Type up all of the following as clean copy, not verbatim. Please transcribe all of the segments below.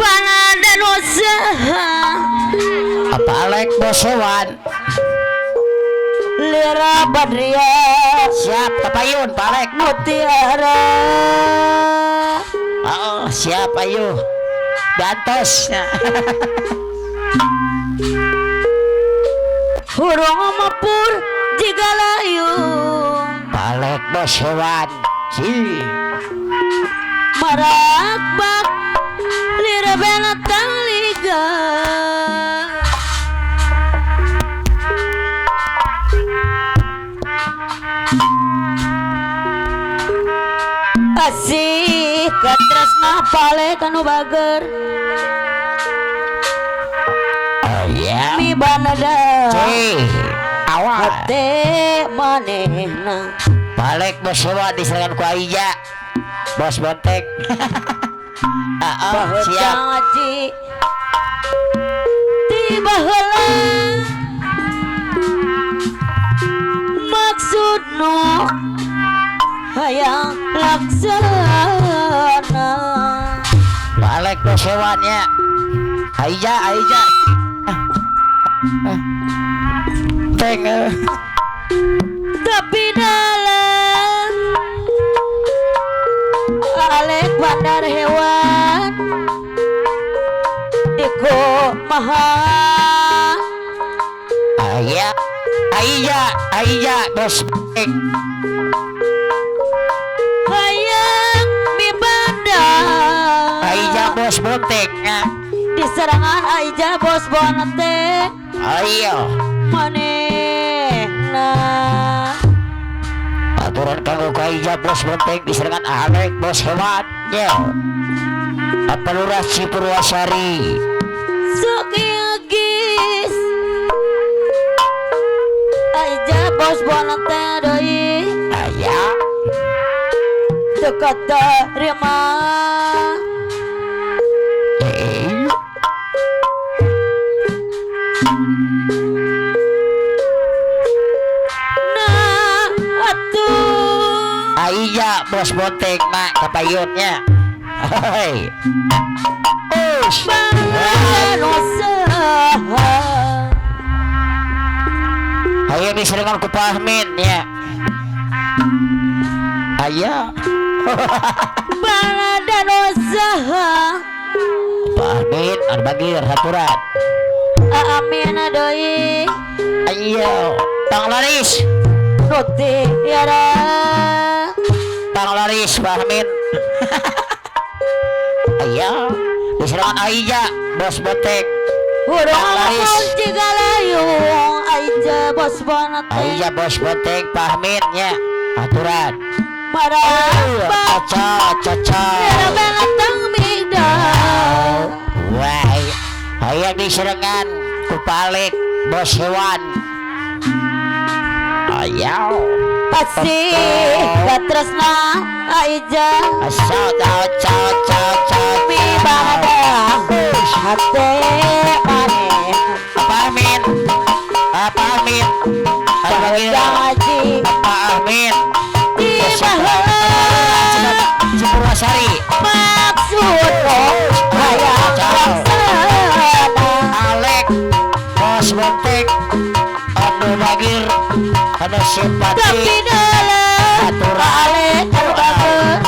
Baladan usaha Apa Alek bos hewan Lira Badria siap papayun Pak Alek Mutiara. Oh, siap ayo gantos. Hurung mapur jiga layung Pak Alek bos hewan si Marakbak lira benatang liga. Asih katresna pale kanu bager. Oh iya Mi banada si awal hate manehna. Palek bos hewan diserang ku Aija bos bontek. Oh, siap ngaji tiba heula maksud nu hayang laksana. Palek bos hewannya Aija Aija teng tapi dalam Alek bandar hewan Diko maha. Aija Aija Aija bos bontek hayang mi bandar Aija bos bontek di serangan Aija bos bontek. Ayo manehna aturan kanggo ka Aija bos bontek di serangan Alek bos hewan ya. Apa lurah Cipurwasari sok ieu geus Aija bos bontek deui. Aya teu katarima. Nah atuh Aija bos bontek mak kapayunnya. Hei. Ush. Ayo diserangan ku Pahmin ya. Ayo. Baladan usaha Pahmin anu bagir haturan. Amin deui. Ayo, tang laris. Mutiara Tang laris Pahmin. Ayo, diserangan Aija bos botek. Hurung laris. jiga layung Aija bos botek. Aija bos botek Pahmin nya aturan. Marabak Caca caca. lira benatang migdal. Wah, ayo diserangan ku Palik bos hewan. Ayo. Asih katresna Aija Asal caca caca. mi banada hate manehna. Apa Amin? Apa Amin? Apa Amin? Ngaji Apa Amin? tiba heula Cipurwasari. maksud hayang laksana. Alek bos bontek anu bagir anu simpati Tapi dalam Aturan. Alek anu bager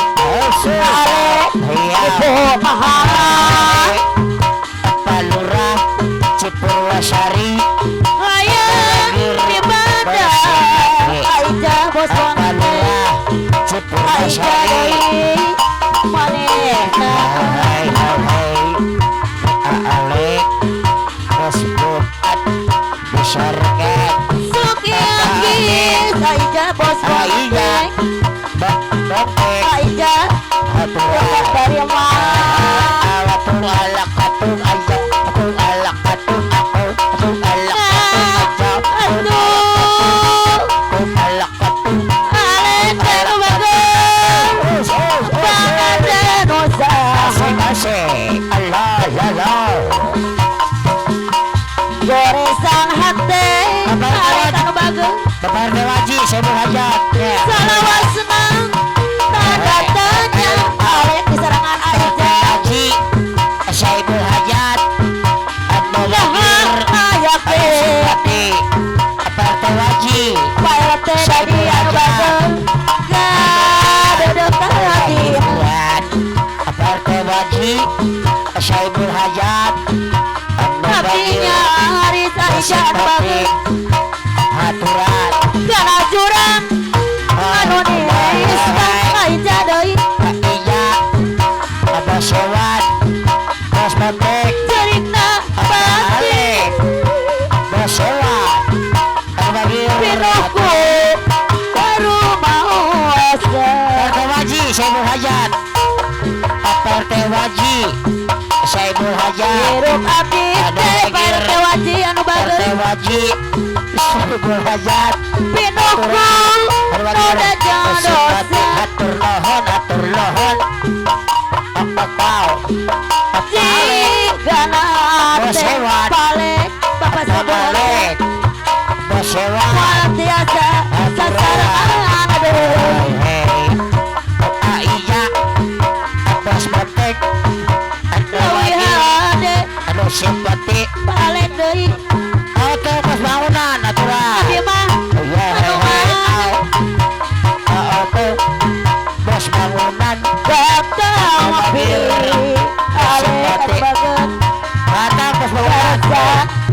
Alek Iya. ibu maha Palurah Cipurwasari hayang di bandar Aija bos bontek Palurah Aija Cipurwasari. deui manehna. Hai hai hai Alek bos bontek besarkan Sok ieu Aija bos Aija bontek bontek Aija aturan terima. Atung alak atung aja atung alak atung aku atung alak atung aja Aduh atung alak atung Alek anu bager Baladan usaha asik asik Allah Allah. Goresan hate Alek anu bageung Bapak RT Waji Saibul Hajat ya. Salawasna tanda tanya Alek diserangan Aija Haji Saibul Hajat Anu Nah Bagir aya Anu ke Simpati Bapak RT Waji Pak RT tadi anu bageung Gadedek hati Tuhan Bapak RT Waji Saibul Hajat Anu Abdinya Bagir Haris Aisyah anu Simpati bageung Haturan Kana jurang anu nista Aija deui Pak Ija Abah Sewan Bos Bebek Jerikna Abah batin Ale Bos Sewan Anu Bagir Pinuhku baru mau asa RT Waji Saibul Hajat Pak RT Waji Saibul Hajat Hirup abdi teh Pak RT Waji anu RT bageung Waji Saibul Hajat Pinuhku Anu nu Bagir dajan Simpati dosa Hatur nuhun Hatur nuhun Apa kau Apa Ale Jigana Bos teh Hewan. Palek Bapak Apa Saibul Ale Hajat Bos Hewan Moal tiasa sasarengan aduh Hei Aija Bos Bebek Anu Leuwih Wajib hade Anu Simpati Palek deui Oke bos bangunan aturan Abdi mah Iya anu hei hei mah au. Oke bos bangunan Datang ngopi Alek anu bageung Batang bos bangunan Rasa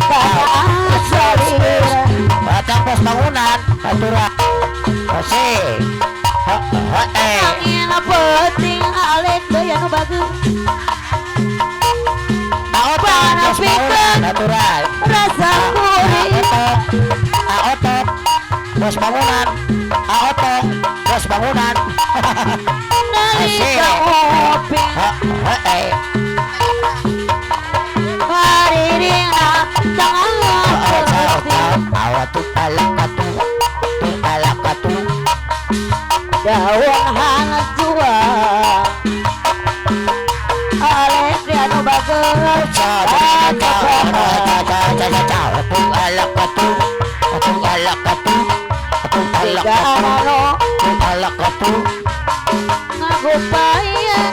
kana salira Batang bos bangunan aturan Oke Ha ha eh Angin penting alek deui anu bageung Aotok bos bangunan aturan Rasa kuring Aotok Aotok bos bangunan Aotok bos bangunan Nalika ngopi Ha ha eh Hariringna tangan penting Daun hanjuang Alek deui anu bageung Tiga anu ngagupayan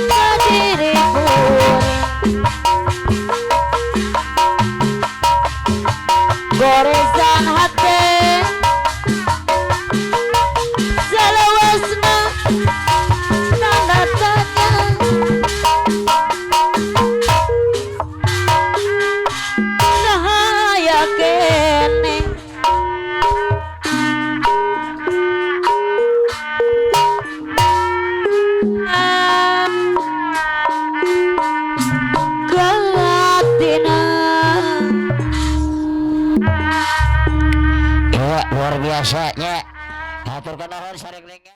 ka diri kuring Goresan hate Salawasna tanda tanya Nahaya kene Gelatina Ya, luar biasa nya. Hatur nuhun sareng.